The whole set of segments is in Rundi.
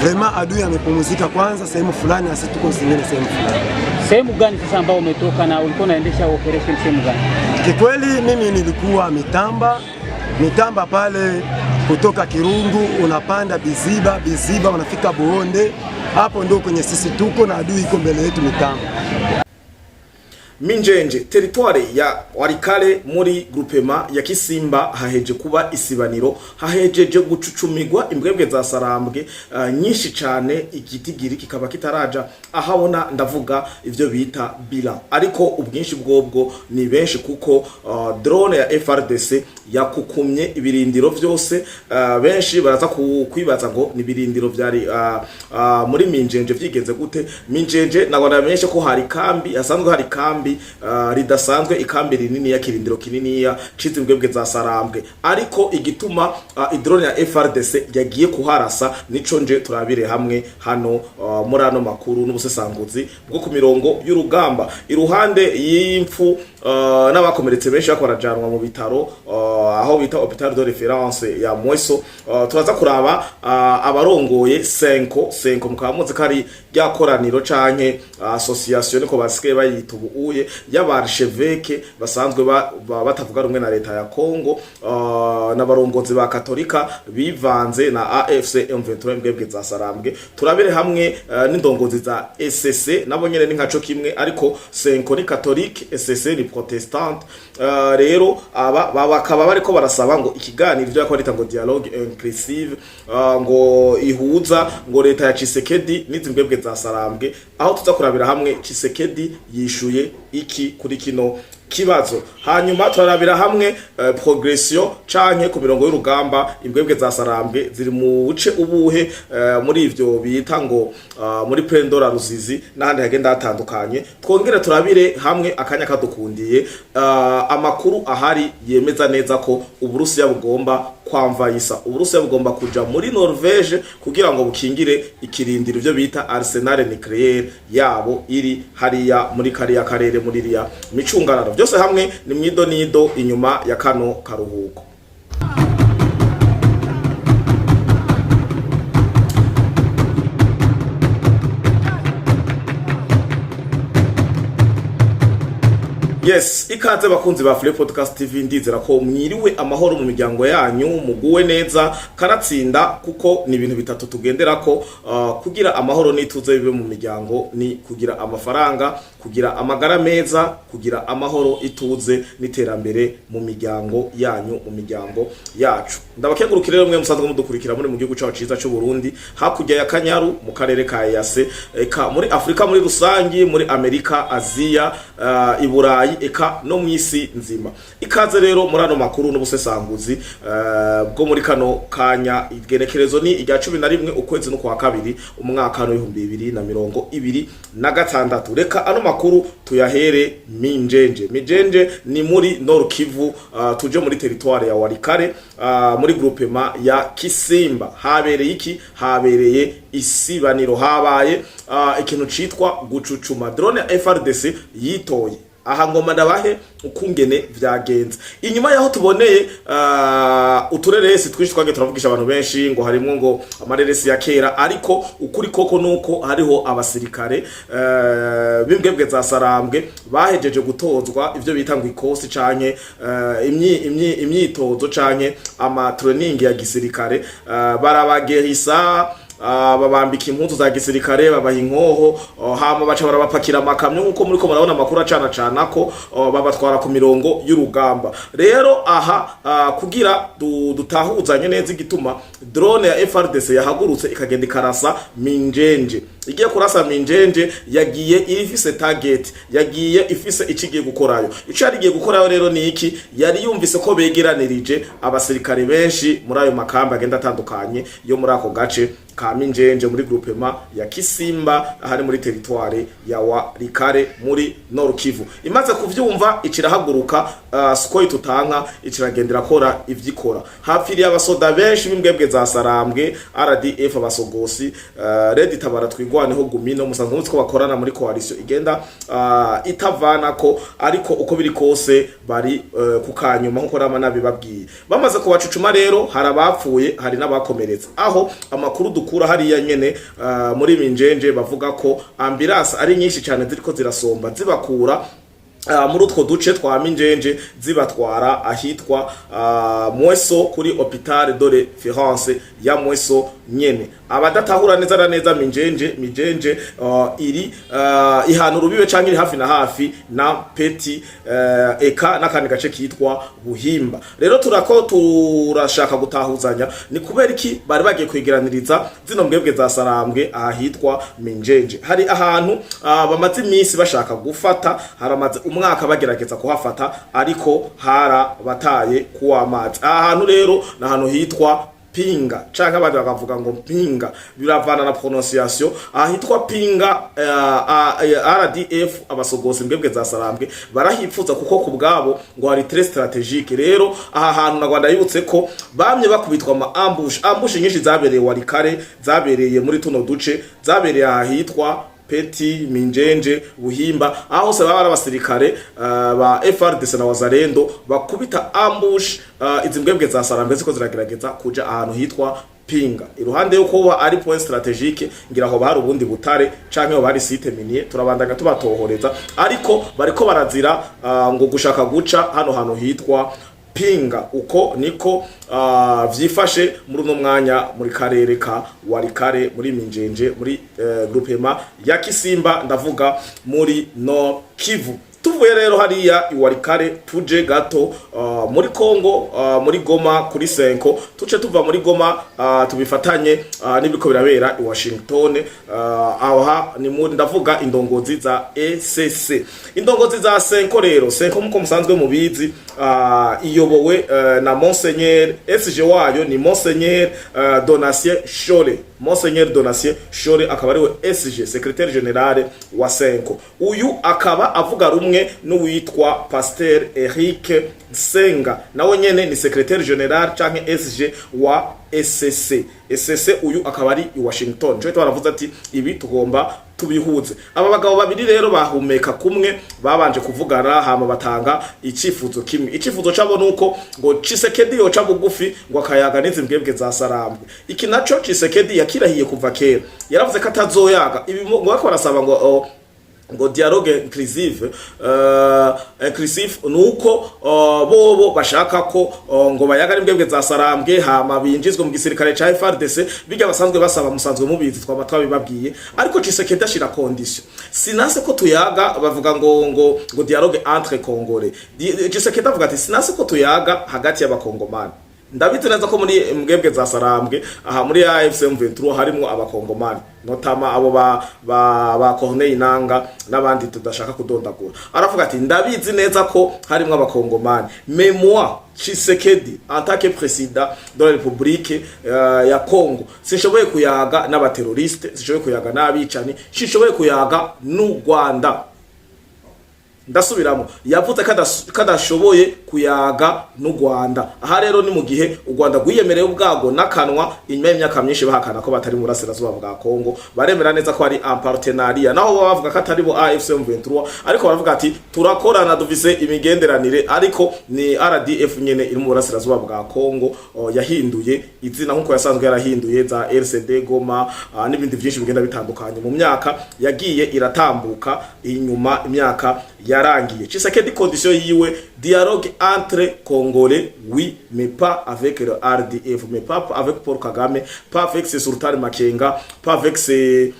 Vraiment adui amepumzika kwanza sehemu fulani, na sisi tuko zingine sehemu fulani. Sehemu gani sasa ambao umetoka na ulikuwa unaendesha operation sehemu gani? Kikweli mimi nilikuwa Mitamba, Mitamba pale kutoka Kirungu unapanda Biziba, Biziba unafika Buonde, hapo ndio kwenye sisi tuko na adui iko mbele yetu Mitamba. Minjenje, territoire ya Walikale, muri groupement ya Kisimba, haheje kuba isibaniro, hahejeje gucucumigwa imbwebwe za Sarambwe nyinshi cane. Igitigiri kikaba kitaraja ahabona, ndavuga ivyo bita bilan, ariko ubwinshi bwobwo ni benshi kuko drone ya FARDC yakukumye ibirindiro vyose. Benshi baraza kwibaza ngo ni ibirindiro vyari muri Minjenje vyigenze gute. Minjenje nagomba bamenyeshe ko hari kambi, hasanzwe hari kambi ridasanzwe, ikambi rinini ya kirindiro kininiya cizi imbwebwe za Sarambwe. Ariko igituma idrone ya FARDC yagiye kuharasa nico nje turabire hamwe hano muri ano makuru n'ubusesanguzi bwo ku mirongo y'urugamba. Iruhande y'imfu n'abakomeretse benshi bako barajanwa mu bitaro aho bita hôpital de référence ya Mweso, turaza kuraba abarongoye CENCO. CENCO mukaba muzi ko ari rya koraniro canke association, niko basigaye bayita ubu uye, y'abarchevêque basanzwe batavuga rumwe na leta ya Congo, n'abarongozi ba Katolika bivanze na AFC M23, imbwebwe za Sarambwe. Turabere hamwe n'indongozi za ECC, nabo nyene ni nkaco kimwe, ariko CENCO ni catholique, ECC ni protestante. Rero aba bakaba bariko barasaba ngo ikiganiro ivyo yakora ngo dialogue inclusive, ngo ihuza ngo leta ya Tshisekedi n'izi mbwebwe za Sarambwe, aho tuza kurabira hamwe Tshisekedi yishuye iki kuri kino kibazo. Hanyuma turarabira hamwe progression canke ku mirongo y'urugamba imbwebwe za Sarambwe ziri mu buce ubuhe, muri ivyo bita ngo muri Pendora Ruzizi n'ahandi hagenda hatandukanye. Twongere turabire hamwe, akanya kadukundiye, amakuru ahari yemeza neza ko Uburusiya bugomba kwamvayisa, Uburusiya bugomba kuja muri Norvege kugira ngo bukingire ikirindiro ivyo bita arsenal nucléaire yabo iri hariya muri kariya karere, muri iriya micungararo. Byose hamwe ni mwido nido inyuma ya kano karuhuko. Yes, ikaze bakunzi ba Free Podcast TV. Ndizera ko mwiriwe amahoro mu miryango yanyu, muguwe neza karatsinda, kuko ni ibintu bitatu tugenderako kugira amahoro n'ituze bibe mu miryango: ni kugira amafaranga, kugira amagara meza, kugira amahoro, ituze n'iterambere mu miryango yanyu, mu miryango yacu. Ndabakengurukire rero mwe musanzwe mudukurikira muri mu gihugu cyacu ciza cy'u Burundi, hakurya ya Kanyaru, mu karere ka EAC, eka muri Afrika muri rusangi, muri Amerika, Aziya, Iburayi, eka no mw'isi nzima. Ikaze rero muri ano makuru n'ubusesanguzi bwo muri kano kanya. Igenekerezo ni irya 11 ukwezi n'ukwa kabiri, umwaka w'2026. Reka ano makuru tuyahere Minjenje. Minjenje ni muri Nord Kivu, tuje muri territoire ya Walikale, muri groupement ya Kisimba. Habereye iki? Habereye isibaniro, habaye ikintu citwa gucucuma drone ya FARDC yitoye. Aha ngoma ndabahe ukungene vyagenze inyuma yaho tuboneye utureresi twinshi twagiye turavugisha abantu benshi ngo harimwo ngo amareresi ya kera, ariko ukuri koko nuko hariho abasirikare b'imbwebwe za Sarambwe bahejeje gutozwa ivyo bita ngo ikosi canke imyitozo canke ama training ya gisirikare, barabagerisa, babambika impuzu za gisirikare, babaha inkoho, hama baca barabapakira amakamyo nkuko muriko murabona amakuru acana cana ko babatwara ku mirongo y'urugamba. Rero aha kugira dutahuzanye neza igituma drone ya FARDC yahagurutse ikagenda ikarasa Minjenje, igiye kurasa Minjenje yagiye ifise target, yagiye ifise ikigiye gukorayo. Ico yari igiye gukorayo rero ni iki? Yari yumvise ko begeranirije abasirikare benshi muri ayo makambi agenda atandukanye yo muri ako gace ka Minjenje, muri groupement ya Kisimba, ahari muri territoire ya Walikale muri Nord Kivu. Imaze kuvyumva icirahaguruka, Sukhoi tutanka iciragendera kora ivyikora. Hapfiriye abasoda benshi b'imbwebwe za Sarambwe, RDF, abasogosi, Red Tabara, Twigwaneho, Gumino, musanzwe muzi ko bakorana muri coalition igenda itavanako, ariko uko biri kose bari kukanyuma nkuko rama nabibabwiye. Bamaze kubacucuma rero hari abapfuye, hari n'abakomeretse, aho amakuru dukura dukura hariya nyene muri Minjenje bavuga ko ambulance ari nyinshi cyane ziriko zirasomba zibakura muri utwo duce twa Minjenje, zibatwara ahitwa Mweso, kuri hôpital de référence ya Mweso nyene. Abadatahura neza na neza Minjenje iri ihana urubibe canke iri hafi na hafi na Peti eka n'akandi gace kitwa Buhimba. Rero turako turashaka gutahuzanya ni kubera iki bari bagiye kwegeraniriza zino mbwebwe za Sarambwe ahitwa Minjenje. Hari ahantu bamaze iminsi bashaka gufata, haramaze umwaka bagerageza kuhafata, ariko harabataye kuwa amazi. Aha hantu rero ni ahantu hitwa Pinga, canke abandi bakavuga ngo Mpinga, biravana na prononciation. Ahitwa Pinga, RDF abasogosi mbwebwe za Sarambwe barahipfuza kuko ku bwabo ngo hari très stratégique. Rero aha hantu na Rwanda yibutse ko bamye bakubitwa ama ambush, ambush nyinshi zabereye Walikale, zabereye muri tuno duce, zabereye ahitwa Peti, Minjenje, Buhimba, aho hose baba ari abasirikare ba FARDC na Wazalendo bakubita ambush izi mbwebwe za Sarambwe ziko ziragerageza kuja ahantu hitwa Pinga. Iruhande yo kuba ari point stratégique, ngira aho bari ubundi butare canke aho bari site minier. Turabandanya tubatohoreza, ariko bariko barazira ngo gushaka guca hano hantu hitwa Pinga. Uko niko vyifashe muri uno mwanya muri karere ka Walikale, muri Minjenje, muri groupement ya Kisimba, ndavuga muri Nord Kivu. Tuvuye rero hariya i Walikale, tuje gato muri Kongo, muri Goma kuri Senko. Tuce tuva muri Goma, tubifatanye n'ibiko birabera i Washington. Aha ni muri, ndavuga indongozi za ECC, indongozi za Senko. Rero Senko, muko musanzwe mubizi, iyobowe na Monseigneur, SG wayo ni Monseigneur Donatien Shole. Monseigneur Donatien Shole akaba ariwe SG, secrétaire général wa Senko. Uyu akaba avuga rumwe n'uwitwa Pasteur Eric Nsenga, nawe nyene ni secrétaire général canke SG wa ECC. ECC uyu akaba ari i Washington. Cyo baravuze ati ibi tugomba tubihuze. Aba bagabo babiri rero bahumeka kumwe, babanje kuvugana hama batanga icifuzo kimwe. Icifuzo cabo nuko ngo Tshisekedi yoca bugufi, ngo akayaga n'izi mbwebwe za Sarambwe. Iki naco Tshisekedi yakirahiye kuva kera, yaravuze ko atazoyaga ibi ngo bariko barasaba ngo oh, ngo dialogue inclusive, inclusive nuko bobo bashaka ko ngo bayaga n'imbwebwe za Sarambwe hama binjizwe mu gisirikare ca FARDC, bijya basanzwe basaba, musanzwe mubizi, twaba twabibabwiye. Ariko Tshisekedi ashira condition: sinase ko tuyaga. Bavuga ngo dialogue entre Congolais. Tshisekedi avuga ati sinase ko tuyaga hagati y'abakongomani. Ndabizi neza ko muri mbwebwe za Sarambwe, aha muri AFC M23, harimwo abakongomani, notamment abo ba Corneille Nanga n'abandi tudashaka kudondagura. Aravuga ati ndabizi neza ko harimwo abakongomani, mais moi Tshisekedi, en tant que président de la République ya Congo, sinshoboye kuyaga n'abaterroriste, sinshoboye kuyaga n'abicani, sinshoboye kuyaga n'u Rwanda. Ndasubiramo, yavuze ko kadashoboye kuyaga n'u Rwanda. Aha rero ni mu gihe u Rwanda rwiyemereye ubwago n'akanwa, inyuma y'imyaka myinshi bahakana ko batari mu burasirazuba bwa Kongo. Baremera neza ko ari en partenariat, naho baba bavuga ko atari bo AFC M23, ariko baravuga ati turakorana, dufise imigenderanire, ariko ni RDF nyene iri mu burasirazuba bwa Kongo, yahinduye izina nkuko yasanzwe yarahinduye za RCD Goma n'ibindi byinshi bigenda bitandukanye mu myaka yagiye iratambuka inyuma, imyaka yarangiye. Tshisekedi, condition yiwe: dialogue entre Congolais, oui, mais pas avec le RDF, mais pas avec Paul Kagame, pas avec ses Sultan Makenga, pas avec ses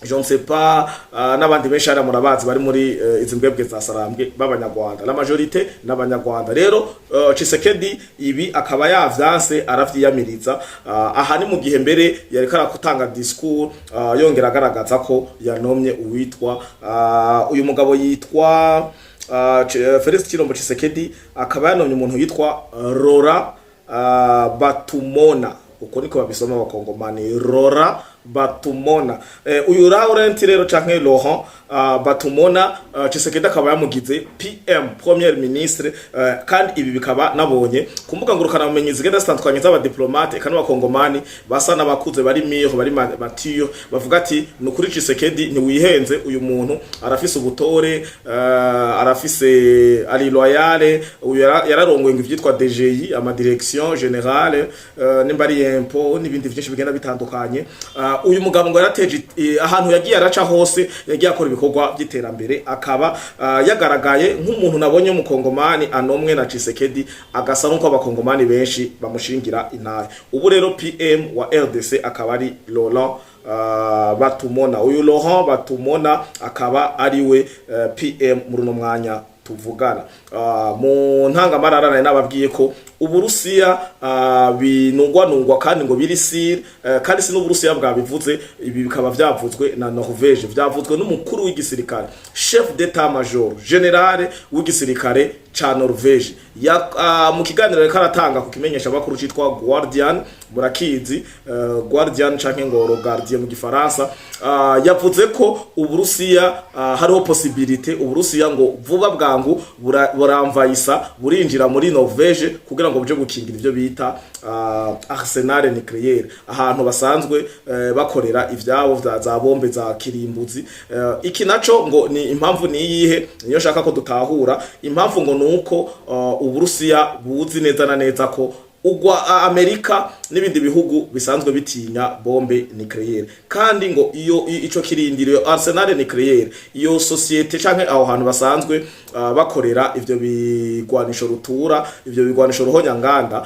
je ne sais pas, n'abandi benshi hariya murabazi bari muri izi mbwebwe za Sarambwe b'abanyarwanda, la majorité n'abanyarwanda. Rero Tshisekedi ibi akaba yavyanse, aravyiyamiriza. Aha ni mu gihe mbere yariko arakutanga discours, yongera agaragaza ko yanomye uwitwa uyu mugabo yitwa Felix Tshilombo Tshisekedi, akaba yanomye umuntu yitwa Rora Batumona. Uko niko babisoma abakongomani, Rora Batumona. Batumona. Uyu Laurent rero canke Laurent Batumona, Tshisekedi akaba yamugize PM, Premier Ministre, kandi ibi bikaba nabonye ku mbuga ngurukana bumenyi zigenda zitandukanye z'abadiplomate eka n'abakongomani basa n'abakuze bari mûrs, bari matures, bavuga ati: "Nukuri Tshisekedi ntiwihenze, uyu muntu arafise ubutore, arafise, ari loyal." Uyu yararongoye ngo ivyitwa DGI, ama direction générale, nimba ari impôt n'ibindi vyinshi bigenda bitandukanye. Uyu mugabo ngo yarateje ahantu yagiye araca hose, yagiye akora ibikorwa by'iterambere, akaba yagaragaye nk'umuntu nabonye w'umukongomani anomwe na Tshisekedi, agasa nk'uko abakongomani benshi bamushingira intahe. Ubu rero PM wa RDC akaba ari Laurent Batumona. Uyu Laurent Batumona akaba ari we PM muri uno mwanya tuvugana. Mu ntangamarara nari nababwiye ko Uburusiya binungwanungwa kandi ngo biri sûr, kandi si n'Uburusiya bwabivuze, ibi bikaba vyavuzwe na Norvège, vyavuzwe n'umukuru w'igisirikare, chef d'état major général w'igisirikare ca Norvège. Mu kiganiro yariko aratanga ku kimenyesha makuru citwa Guardian, murakizi, Guardian canke ngo Le Gardien mu gifaransa, yavuze ko Uburusiya, hariho possibilité Uburusiya ngo vuba bwangu buramvayisa, burinjira muri Norvège kugira ngo buje gukingira ivyo bita arsenal nucléaire, ahantu basanzwe bakorera ivyabo vya za bombe za kirimbuzi. Iki naco ngo ni impamvu ni iyihe? Niyo shaka ko dutahura. Impamvu ngo nuko Uburusiya buzi neza na neza ko ugwa Amerika n'ibindi bihugu bisanzwe bitinya bombe nucléaire, kandi ngo iyo ico kirindiro, iyo arsenal nucléaire, iyo société canke aho hantu basanzwe bakorera ivyo bigwanisho rutura, ivyo bigwanisho ruhonyanganda,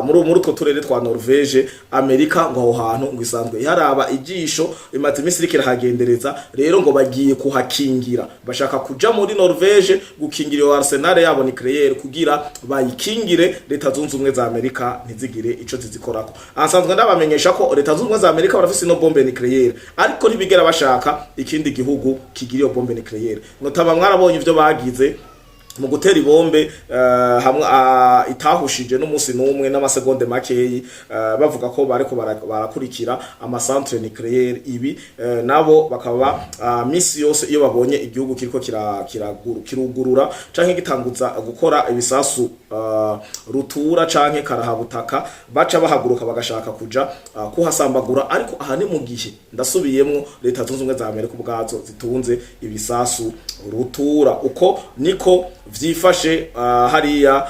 muri utwo turere twa Norvège, Amerika ngo aho hantu ngo isanzwe iharaba ijisho, imaze iminsi iriko irahagendereza. Rero ngo bagiye kuhakingira, bashaka kuja muri Norvège gukingira iyo arsenal yabo nucléaire kugira bayikingire Leta Zunze Ubumwe za Amerika ntizigire ico zizikorako. Asanzwe ndabamenyesha ko Leta Zunze Ubumwe za Amerika barafise ino bombe nucléaire, ariko ntibigera bashaka ikindi gihugu kigira iyo bombe nucléaire. Notaba mwarabonye ivyo bagize mu gutera ibombe hamwe itahushije n'umunsi n'umwe n'amasegonde makeyi, bavuga ko bariko barakurikira amacentre nucléaire. Ibi nabo bakaba misi yose iyo babonye igihugu kiriko kirugurura canke gitanguza gukora ibisasu rutura canke karahabutaka, baca bahaguruka bagashaka kuja kuhasambagura. Ariko aha ni mu gihe, ndasubiyemwo, Leta Zunze Ubumwe za Amerika ubwazo zitunze ibisasu rutura. Uko niko vyifashe hariya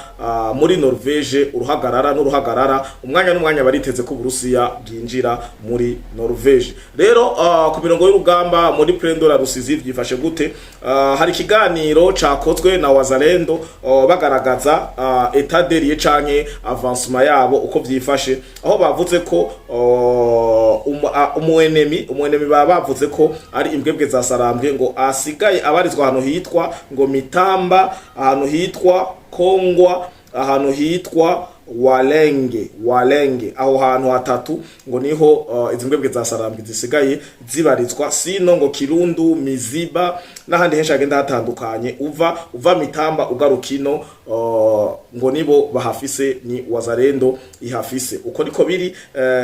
muri Norvège. Uruhagarara n'uruhagarara, umwanya n'umwanya bariteze ko Uburusiya bwinjira muri Norvège. Rero ku mirongo y'urugamba muri Plaine de la Rusizi vyifashe gute? Hari ikiganiro cakozwe na Wazalendo, bagaragaza état des lieux canke avancement yabo uko vyifashe, aho bavuze ko umuenemi baba bavuze ko ari imbwebwe za Sarambwe, ngo asigaye abarizwa ahantu hitwa ngo Mitamba, ahantu hitwa Kongwa, ahantu hitwa Walenge. Walenge, aho hantu hatatu ngo niho izi mbwebwe za Sarambwe zisigaye zibarizwa. Sino ngo Kirundu, Miziba n'ahandi henshi hagenda hatandukanye, uva Mitamba ugarukino, ngo nibo bahafise, ni Wazalendo ihafise. Uko niko biri,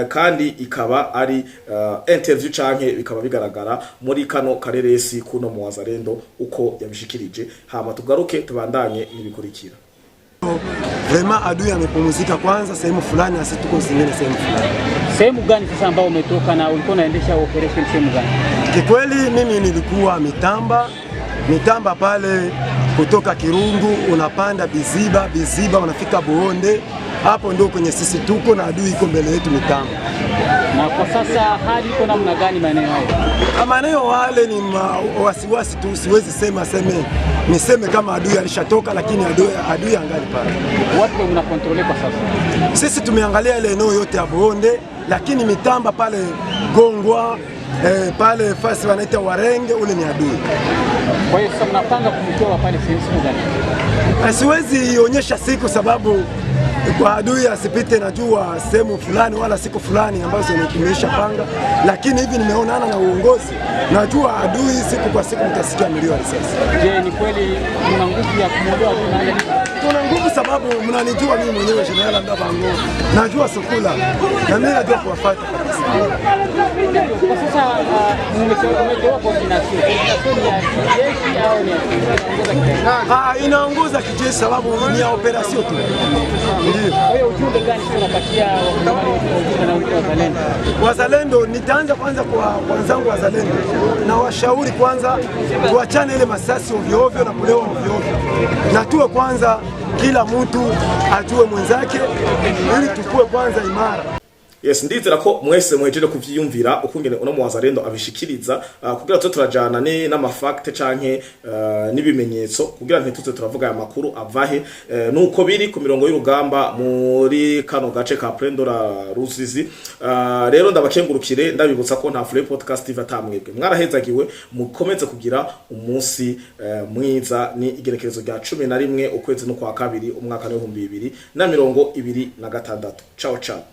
kandi ikaba ari interview canke bikaba bigaragara muri kano kareresi kuno mu Wazalendo uko yabishikirije. Hama tugaruke tubandanye n'ibikurikira. Vraiment adui amepumzika kwanza sehemu fulani, na sisi tuko zingine sehemu fulani. Sehemu gani sasa ambao umetoka na ulikuwa unaendesha operation sehemu gani? Kikweli mimi nilikuwa Mitamba, Mitamba pale kutoka Kirungu unapanda Biziba, Biziba unafika Buonde, hapo ndio kwenye sisi tuko na adui iko mbele yetu Mitamba. Na kwa sasa hali iko namna gani maeneo hayo? Maeneo wale ni wasiwasi tu, siwezi sema seme niseme kama adui alishatoka, lakini adui angali pale. Wapi ndio mna contrôle kwa sasa? Sisi tumeangalia ile eneo yote ya Buonde, lakini Mitamba pale Gongwa, pale fasi wanaita Warenge, ule ni adui. Kwa hiyo sasa mnapanga kumtoa pale sehemu gani? Siwezi onyesha siku sababu kwa adui asipite, najua sehemu fulani wala siku fulani ambazo tumeisha panga, lakini hivi nimeonana na uongozi, najua adui siku kwa siku mtasikia milio ya risasi. Je, ni kweli mna nguvu ya kumwondoa adui mahali alipo? Tuna nguvu sababu mnanijua mimi mwenyewe Jenerali Ndabango, najua Sukula na mimi najua kuwafuata kabisa. kabisa. Kwa sasa umeteua coordination. Coordination ni ya kijeshi au ni ya inaongoza kijeshi? Ah, inaongoza kijeshi sababu ni ya operation tu. Ndio. Kwa hiyo ujumbe gani sasa unapatia wakongomani kwa ujumla na wengine wazalendo? Wazalendo, nitaanza kwanza kwa wenzangu wazalendo na washauri kwanza, tuachane ile masasi ovyo ovyo na kulewa ovyo ovyo, na tuwe kwanza, kila mtu ajue mwenzake, ili tukue kwanza imara. Yes, ndizera ko mwese muhejeje kuvyiyumvira ukungene uno muwazalendo abishikiriza, kugira tuze turajana ni n'ama facts canke n'ibimenyetso kugira ntituze turavuga aya makuru avahe. Nuko biri ku mirongo y'urugamba muri kano gace ka Plaine de la Ruzizi. Rero ndabakengurukire, ndabibutsa ko nta Free Podcast TV atamwebwe. Mwarahezagiwe, mukomeze kugira umunsi mwiza. Ni igerekerezo rya 11 ukwezi no kwa kabiri, umwaka w'ibihumbi 2026. Ciao ciao.